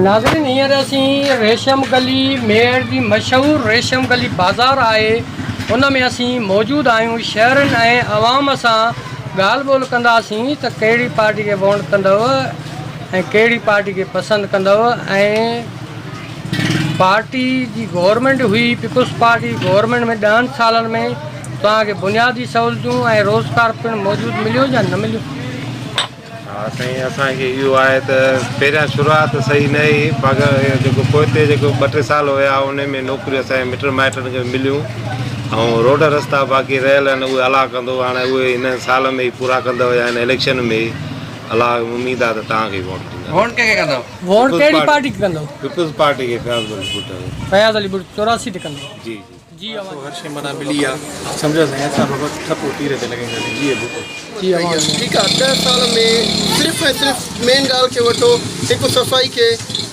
ناظرين هينئر اسين ريشم گلي ميهڙ جي مشهور ريشم گلي بازار آهي ان ۾ اسين موجود آهيون شهرين ۽ عوام سان ڳالهه ٻولهه ڪنداسين ته ڪهڙي پارٽي کي ووٽ ڪندؤ ۽ ڪهڙي پارٽي کي پسند ڪندؤ ۽ پارٽي جي گورنمينٽ هئي پيپلز پارٽي گورنمينٽ ۾ ڏهن سالن ۾ توهان کي بنيادي سهولتون ۽ روزگار پڻ موجود مليو يا نه مليو؟ ها سائين اسان کي اهو آهي ته پهريان شروعات صحيح نه هئي پر جيڪو پوئتي جيڪو ٻه ٽي سال هيا ان ۾ نوڪريون اسان جي مٽن مائٽن کي مليون ۽ روڊ رستا باقي رهيل آهن اهي الله ڪندو هاڻي اهي هن سال ۾ ئي پورا ڪندو يا هن اليڪشن ۾ ئي الله کي اميد آهي ته توهان کي ووٽ ڏيندا. ووٽ ڪنهن کي ڪندو؟ ووٽ ڪهڙي پارٽي کي ڪندو؟ پيپلز پارٽي کي فياض علي ڀٽو کي. فياض علي ڀٽو 84 تي ڪندو. جي جي. جي اوهان هر شيء معنيٰ ملي آ سمجهو سائين اسان بابا ٺپو تير تي لڳائينداسين جيئي ڀٽو. جي اوهان جي. ٺيڪ آ ڏهه سال ۾ صرف ۽ صرف مين ڳالهه کي وٺو هڪ صفائي کي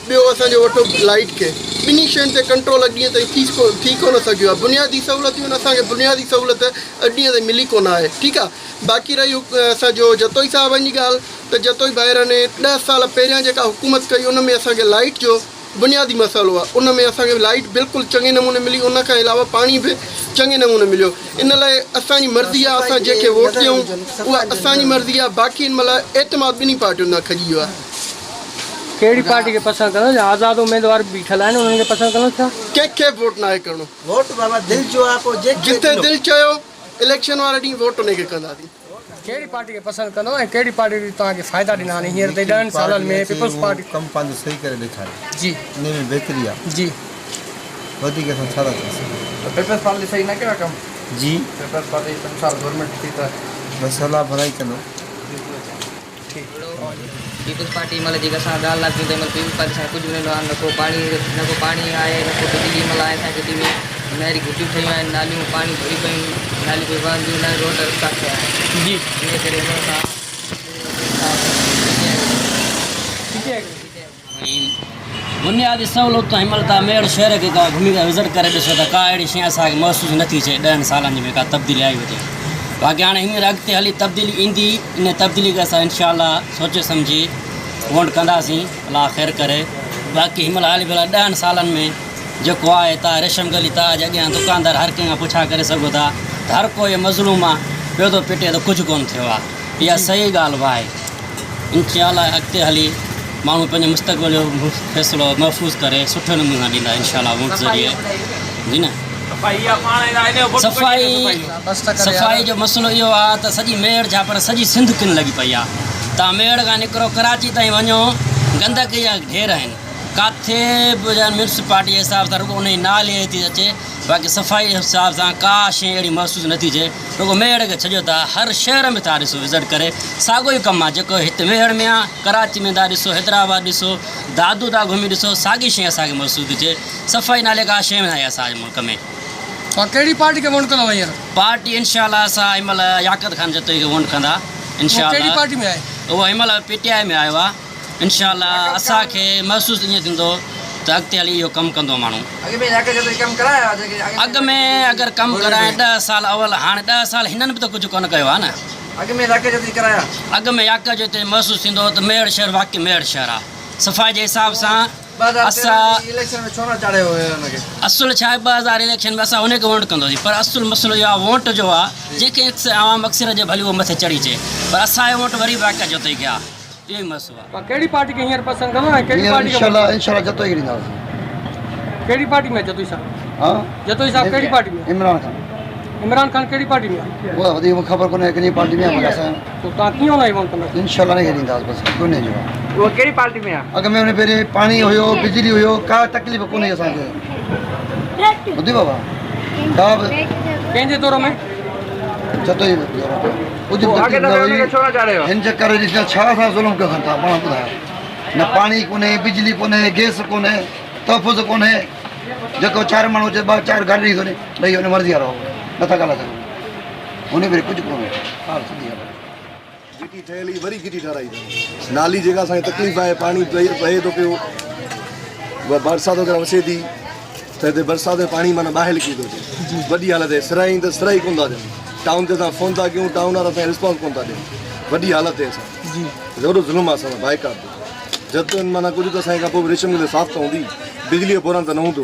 ٻيو اسان جو وٺو لائيٽ کي ٻنهي شين تي ڪنٽرول اڄ ڏينهن تائين ٿي ٿي ڪونه سگهيو آ بنيادي سهولتيون آهن اسان کي بنيادي سهولت اڄ ڏينهن تائين ملي ڪونه آهي ٺيڪ آ باقي رهي اسان جو جتوئي صاحبن جي ڳالهه ته جتوئي ڀائرن ڏهه سال پهريان جيڪا حڪومت ڪئي ان ۾ اسان کي لائيٽ جو بنيادي مسئلو آهي ان ۾ اسان کي لائيٽ بلڪل چڱي نموني ملي ان کان علاوه پاڻي به چڱي نموني مليو ان لاء اسان جي مرضي آهي اسان جنهن کي ووٽ ڏيون اها اسان جي مرضي آهي باقي هن مهل اعتماد ٻنهي پارٽين تان کڄي ويو آهي. ڪهڙي پارٽي کي پسند ڪندو يا آزاد اميدوار به بيٺل آهن انهن کي پسند ڪندو ڇا؟ ڪنهن کي به ووٽ ناهي ڪرڻو. ووٽ بابا دل جو آ پوء جنهن کي جتي دل چيو اليڪشن واري ڏينهن ووٽ انهي کي ڪنداسين. ڪهڙي پارٽي کي پسند ڪندو ۽ ڪهڙي پارٽي توهان کي فائدا ڏنا آهن هينئر تائين ڏهن سالن ۾ پيپلز پارٽي ڪم پنهنجو صحيح ڪري ڏيکاري جي انهي ۾ بهتري آ جي وڌيڪ اسان ڇا ٿا چئي سگهون. ته پيپلز پارٽي صحيح نه ڪيو آ ڪم. جي پيپلز پارٽي پنج سال گورنمينٽ ٿي ته. بس الله ڀلائي ڪندو. پيپلز پارٽي مھل جيڪا اسان ڳالھ ٿا ڪيون ته مھل پيپلز پارٽي اسان کي ڪجھ به نه ڏنو آھي نه ڪو پاڻي نه ڪو پاڻي آھي نه ڪو بجلي مھل آھي اسان کي سٽي ۾ نھري گھٽيون ٺھيون آھن ناليون پاڻي ڀري پيون ناليون پيون وھن ٿيون نه روڊ رستا ٺھيا آھن جي انھي ڪري مھل اسان بنيادي سهولتون هن مهل توهان ميهڙ شهر کي توهان گهمي وزٽ ڪري ڏسو ته ڪا اهڙي شيء اسان کي محسوس نه ٿي ٿئي ڏهن سالن جي ۾ ڪا تبديلي آئي هجي باقي هاڻي هينئر اڳتي هلي تبديلي ايندي ان تبديلي کي اسان انشاء الله سوچي سمجهي ووٽ ڪنداسين الله خير ڪري باقي هن مهل حال في الحال ڏهن سالن ۾ جيڪو آهي تان ريشم گلي تان جي اڳيان دڪاندار هر ڪنهن کان پڇا ڪري سگهو ٿا ته هر ڪو اهو مظلوم آهي پيو ٿو پٽي ته ڪجهه ڪونه ٿيو آهي اها صحيح ڳالهه به آهي انشاء الله اڳتي هلي ماڻهو پنهنجي مستقبل جو فيصلو محفوظ ڪري سٺي نموني سان ڏيندا انشاء الله ووٽ ذريعي جي نه صفائي صفائي جو مسئلو اهو آهي ته سڄي ميهڙ ڇا پر سڄي سنڌ ڪن لڳي پئي آهي تان ميهڙ کان نڪرو ڪراچي تائين وڃو گندگي جا ڍير آهن ڪاٿي به ميونسپالٽي جي حساب سان رڳو انهي نالي ٿي اچي باقي صفائي جي حساب سان ڪا شيء اهڙي محسوس نٿي ٿئي رڳو ميهڙ کي ڇڏيو ٿا هر شهر ۾ ٿا ڏسو وزٽ ڪري ساڳو ئي ڪم آ جيڪو هت ميهڙ ۾ آ ڪراچي ۾ ٿا ڏسو حيدرآباد ڏسو دادو ٿا گهمي ڏسو ساڳي شيء اسان کي محسوس ٿي ٿئي صفائي نالي ڪا شيء ناهي اسان جي ملڪ ۾. توهان ڪهڙي پارٽي کي ووٽ ڪندو هينئر؟ پارٽي انشاء الله اسان هن مهل لياقت خان جتوئي کي ووٽ ڪندا انشاء اهو ڪهڙي الله پارٽي ۾ آهي؟ اهو هن مهل پي ٽي آء ۾ آيو آ. انشاء الله اسان کي محسوس ائين ٿيندو ته اڳتي هلي اهو ڪم ڪندو ماڻهو. اڳ ۾ ياڪ جتوئي ڪم ڪرايا جيڪي اڳ ۾ اگر ڪم ڪرائين ڏهه سال اول هاڻي ڏهه سال هنن به ته ڪجهه ڪونه ڪيو آهي نه. اڳ ۾ ياڪ جتوئي ڪرايا. اڳ ۾ ياڪ جتوئي محسوس ٿيندو هو ته ميهڙ شهر واقعي ميهڙ شهر آهي صفائي جي حساب سان ٻه هزار اسان تيرهن جي اليڪشن ۾ ڇو نه چاڙهيو هيو ان کي. اصل ڇا آهي 2000 اليڪشن ۾ اسان ان کي ووٽ ڪندوسين پر اصل مسئلو اهو آهي ووٽ جو آهي جنهن کي عوام اڪثريت جي ڀلي اهو مٿي چڙهي اچي پر اسان جو ووٽ وري به ياڪ جتوئي کي آهي. اهو ئي مسئلو آهي. توهان ڪهڙي پارٽي کي هينئر پسند ڪندو ۽ ڪهڙي هينئر پارٽي کي انشاء الله انشاء الله جتوئي کي ڏينداسين. ڪهڙي پارٽي ۾ جتوئي صاحب؟ ها جتوئي صاحب ڪهڙي پارٽي ۾؟ عمران خان. عمران خان ڪهڙي پارٽي ۾ آهي؟ اها وڌيڪ مون کي خبر ڪونهي ڪهڙي پارٽي ۾ آهي پر اسان پوء توهان ڪيئن ان کي ووٽ ڪندا؟ انشاء الله ان کي ڏينداسين بس ڪونهي جو. اهو ڪهڙي پارٽي ۾ آهي؟ اڳ ۾ ان پهرين پاڻي هيو بجلي هيو ڪا تڪليف ڪونهي اسان کي ٻڌي بابا ڪا به. ڪنهن جي دور ۾؟ جتوئي جي دور ۾. ڪجهه به تڪليف نه هئي هن جي ڪري ڏس ڇا سان ظلم ڪيو اٿن توهان پاڻ ٻڌايو نه پاڻي ڪونهي بجلي ڪونهي گئس ڪونهي تحفظ ڪونهي جيڪو چار ماڻهو اچي ٻه چار گاڏي ڏئي ٿو وڃي ڏئي ان مرضي وارو نٿا ڳالهائي سگهون هن ڀيري ڪجهه ڪونهي ڳالهه سڌي ڳالهه آهي. گهٽي ٺهيل هئي وري گهٽي ٺهرائي اٿن نالي جيڪا اسان کي تڪليف آهي پاڻي وهي ٿو پيو برسات وغيره وسي ٿي ته هتي برسات ۾ پاڻي معنيٰ ٻاهر نڪري ٿو اچي وڏي حالت آهي سرائي ته سرائي ڪونه ٿا ڏين ٽائون تي اسان فون ٿا ڪيون ٽائون وارا اسان کي رسپانس ڪونه ٿا ڏين وڏي حالت آهي اسان جي وڏو ظلم آهي اسان سان بائيڪاٽ. جتوئين معنيٰ ڪجهه ته اسان کان پوء به ريشم گلي صاف ته هوندي. بجلي جو بحران ته نه هوندو.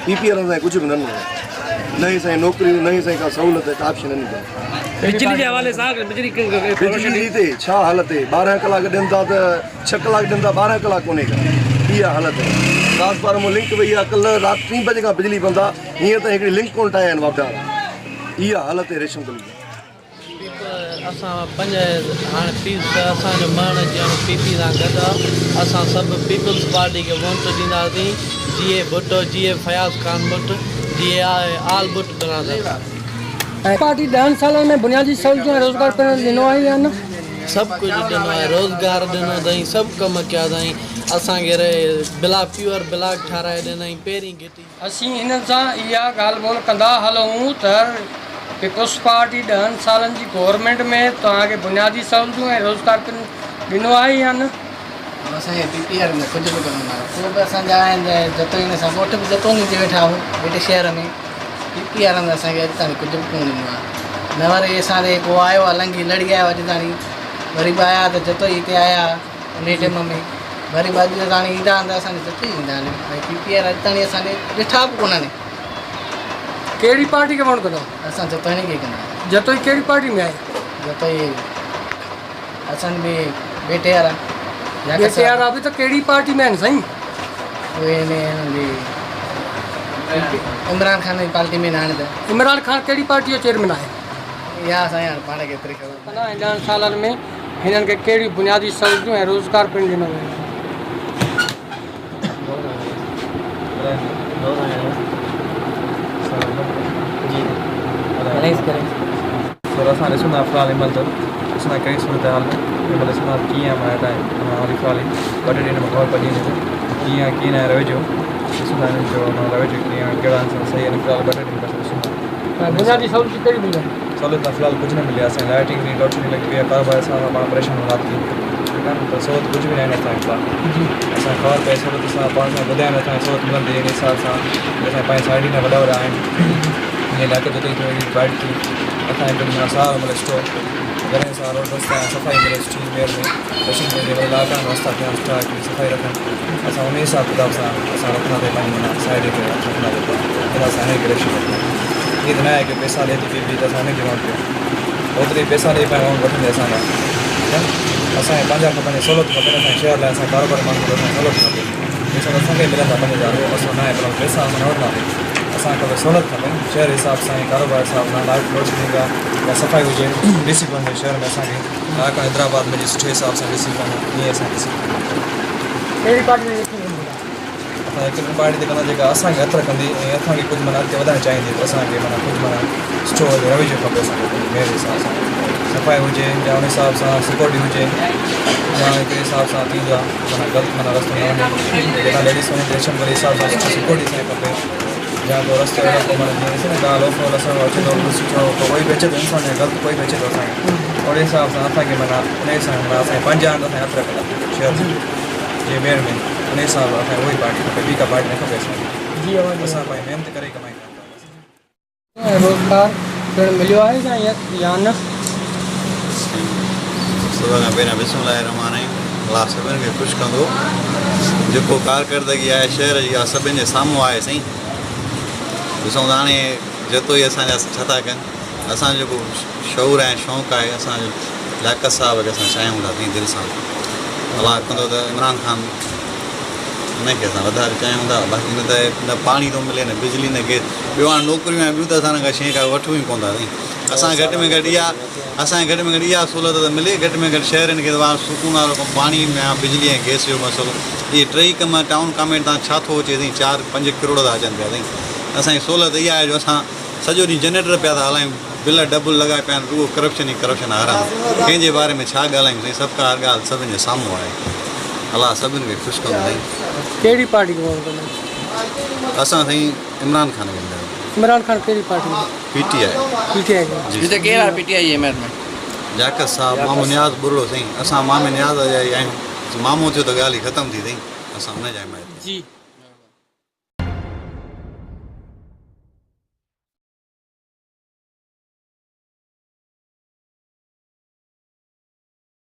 پي پي وارن اسان کي ڪجهه به نه ڏنو. نه ئي اسان کي نوڪريون نه ئي اسان کي ڪا سهولت ڪا به شيء نه ڏني اٿن. بجلي جي حوالي سان بجلي بجلي جي هتي ڇا حالت آهي 12 ڪلاڪ ڏين ٿا ته 6 ڪلاڪ ڏين ٿا 12 ڪلاڪ ڪونهي ڪا اها حالت آهي. ٽرانسفارمر لنڪ وئي آهي ڪلهه رات 3 بجي کان بجلي بند آهي هينئر تائين هڪڙي لنڪ ڪونه ٺاهيا آهن واپڊا وارا اها حالت آهي ريشم گلي جي. اسان پنج هاڻي پيس اسان جو مهڻ جيئڻ پي پي سان گڏ آ اسان سڀ پيپلز پارٽي کي وونٽ ڏينداسين جيئي ڀٽو جيئي فياض خان ٻٽ جيئي آل ٻٽ برادر. ۽ پارٽي ڏهن سالن ۾ بنيادي سهولتون ۽ روزگار پڻ ڏنو آهي يا نه؟ سڀ ڪجهه ڏنو آهي روزگار ڏنو اٿائين سڀ ڪم ڪيا اٿائين اسان کي بلاڪ پيور بلاڪ ٺاراهي ڏنائين پهرين گهٽي. اسين هنن سان اها ڳالهه ٻولهه ڪندا هلون ته پيپلز پارٽي ڏهن سالن جي گورنمينٽ ۾ توهان کي بنيادي سهولتون ۽ روزگار پڻ ڏنو آهي يا نه؟ اسان کي پي پي آر ۾ ڪجهه به ڪونه ڏنو ڪو به اسان جا آهن جتوئي ۾ اسان ڳوٺ به جتوئي تي ويٺا آهيون هيٺ شهر ۾ پي پي آر ۾ اسان کي اڄ تائين ڪجهه به ڪونه ڏنو آهي نه وري اسان ڏي ڪو آيو آهي لنگهي لڙي آيو اڄ تائين وري به آيا ته جتوئي هتي آيا انهي ٽيم ۾ وري به اڄ تاڻي ايندا آهن ته اسان جي جتوئي ايندا آهن ڀائي پي پي آر اڄ تاڻي اسان ڏي ڏٺا به ڪونهن. ڪهڙي پارٽي کي ووٽ ڪندؤ؟ اسان جتوئي کي ڪندا. جتوئي ڪهڙي پارٽي ۾ آهي؟ جتوئي اسان به ٻيٽي وارا. ٻيٽي وارا به ته ڪهڙي پارٽي ۾ آهن سائين؟ اهي هن جي عمران خان جي پارٽي ۾ آهن ته. عمران خان ڪهڙي پارٽي جو چيئرمين آهي؟ اها سائين هاڻي پاڻ کي ايتري خبر ڪندا ۽ ڏهن سالن ۾ هنن کي ڪهڙيون بنيادي سهولتون ۽ روزگار پڻ ڏنو ويو. سر اسان ڏسون ٿا في الحال هن مهل ته ڏسون ٿا ڪهڙي صورتحال ۾ هن مهل ڏسون ٿا ڪيئن آهي معنيٰ هتان هلي في الحال ٻه ٽي ڏينهن ۾ خبر پئجي ويندي ڪيئن آهي ڪيئن نه آهي رويجو ڏسون ٿا هنن جو معنيٰ رويجو ڪيئن آهي ڪهڙا انسان صحيح آهن في الحال ٻه ٽي ڏينهن بس ڏسون ٿا. بنيادي سهولتون ڪهڙيون مليون آهن؟ سهولت ته في الحال ڪجهه نه ملي آهي سائين لائيٽنگ جي لوڊشيڊنگ لڳي پئي آهي ڪاروبار حساب سان پاڻ پريشان آهيون رات ڏينهن ٺيڪ آهي نه پر سهولت ڪجهه به نه آهن اسان کي في الحال اسان کي خبر پئي سهولت اسان پاڻ سان ٻڌايو نه اسان کي سهولت ملندي ان حساب سان اسان پنهنجي سائيڊ ۾ وڏا وڏا آهن جيئن علائقي جو ٿيو اهڙي بائيٽ ٿي اسان کي ڪجهه معنيٰ سهارو ملي سٺو گهرين سان روڊ رستا ۽ صفائي ملي سٺي ميڙ ۾ رشين جي ملي لاڪا رستا ٿيا سٺا صفائي رکن اسان ان حساب ڪتاب سان اسان رکنداسين پنهنجي معنيٰ سائيڊ کي رکنداسين پاڻ اسان هن کي رشين ائين ته نه آهي ڪي پئسا ڏئي ٿي پي پي ته اسان هن کي ووٽ ڏيون اوتري پئسا ڏئي پاڻ ووٽ وٺندي اسان کان ٺيڪ آهي اسان کي پنهنجا کپن سهولت کپن اسان کي شهر لاء اسان ڪاروباري ماڻهن کي اسان کي سهولت کپي پئسا ته اسان کي ملندا 5000 اهو مسئلو نه آهي پر پئسا اسان نه وٺنداسين اسان کي سهولت کپن شهر حساب سان ۽ ڪاروبار حساب سان لائٽ لوڊ شيڊنگ آهي يا صفائي هجي ڊسيپلن هجي شهر ۾ اسان کي لاڙڪاڻو حيدرآباد ۾ جي سٺي حساب سان ڊسيپلن آهي ائين اسان کي ڊسيپلن کپي. ڪهڙي پارٽي تي يقين ڪندا؟ اسان هڪ ٻي پارٽي تي ڪندا جيڪا اسان کي هٿ رکندي ۽ اسان کي ڪجهه معنيٰ اڳتي وڌائڻ چاهيندي ته اسان کي معنيٰ ڪجهه معنيٰ سٺو رويو کپي اسان کي پنهنجي ميئر حساب سان صفائي هجي يا ان حساب سان سيڪورٽي هجي يا هڪڙي حساب سان ٿيندو آهي معنيٰ غلط معنيٰ رستو نه وڃي جيڪا ليڊيز وڃي ٽينشن ڪري حساب سان سٺي سيڪورٽي اسان کي کپي يا ڪو رستو اهڙو ڪو معنيٰ جيئن ڏسو نه ڪا لوفو لسڻ اچي ٿو سٺو ڪوئي به اچي ٿو انسان يا غلط ڪوئي به اچي ٿو اسان کي اهڙي حساب سان اسان کي معنيٰ ان حساب سان اسان کي پنهنجا آهن ته اسان کي هٿ رکندا شهر جي ميئر ۾ ان حساب سان اسان کي اها ئي پارٽي کپي ٻي ڪا پارٽي نه کپي اسان کي جي اوهان اسان پنهنجي محنت ڪري ڪمائي کائون ٿا بس. ۽ روزگار پڻ مليو آهي يا نه؟ سڀ کان پهريان بسم الله الرحمٰن الرحيم الله سڀن کي خوش ڪندو جيڪو ڪارڪردگي آهي شهر جي اها سڀن جي سامهون آهي سائين ڏسون ته هاڻي جتوئي اسان جا ڇا ٿا ڪن اسان جو جيڪو شعور ۽ شوق آهي اسان جو لياقت صاحب کي اسان چاهيون ٿا سائين دل سان الله ڪندو ته عمران خان ان کي اسان وڌاري چاهيون ٿا باقي نه ته نه پاڻي ٿو ملي نه بجلي نه گيس ٻيو هاڻي نوڪريون ۽ ٻيون ته اسان کان شيء ڪا وٺون ئي ڪونه ٿا سائين اسان گهٽ ۾ گهٽ اها اسان کي گهٽ ۾ گهٽ اها سهولت ته ملي گهٽ ۾ گهٽ شهرين کي ته سڪون وارو ڪم پاڻي يا بجلي ۽ گيس جو مسئلو اهي ٽئي ڪم ٽائون ڪاميٽ تان ڇا ٿو اچي سائين 4 5 ڪروڙ ٿا اچن پيا سائين اسان جي سهولت اها آهي جو اسان سڄو ڏينهن جنريٽر پيا ٿا هلايون بل ڊبل لڳا پيا آهن رڳو ڪرپشن ئي ڪرپشن آهي هر هنڌ ڪنهن جي باري ۾ ڇا ڳالهايون سائين سڀ ڪا هر ڳالهه سڀن جي سامهون آهي الله سڀن کي خوش ڪندو سائين. ڪهڙي پارٽي کي ووٽ ڪندا؟ اسان سائين عمران خان کي ڏينداسين. عمران خان ڪهڙي party ۾؟ P T I. P T I کي. جي هتي ڪير آهي پي ٽي آء جي حمايت ۾؟ لياقت صاحب مامو نياز ٻرڙو سائين اسان مامي نياز جا ئي آهيون مامو ٿيو ته ڳالهه ئي ختم ٿي سائين اسان ان جا حمايتي آهيون. جي.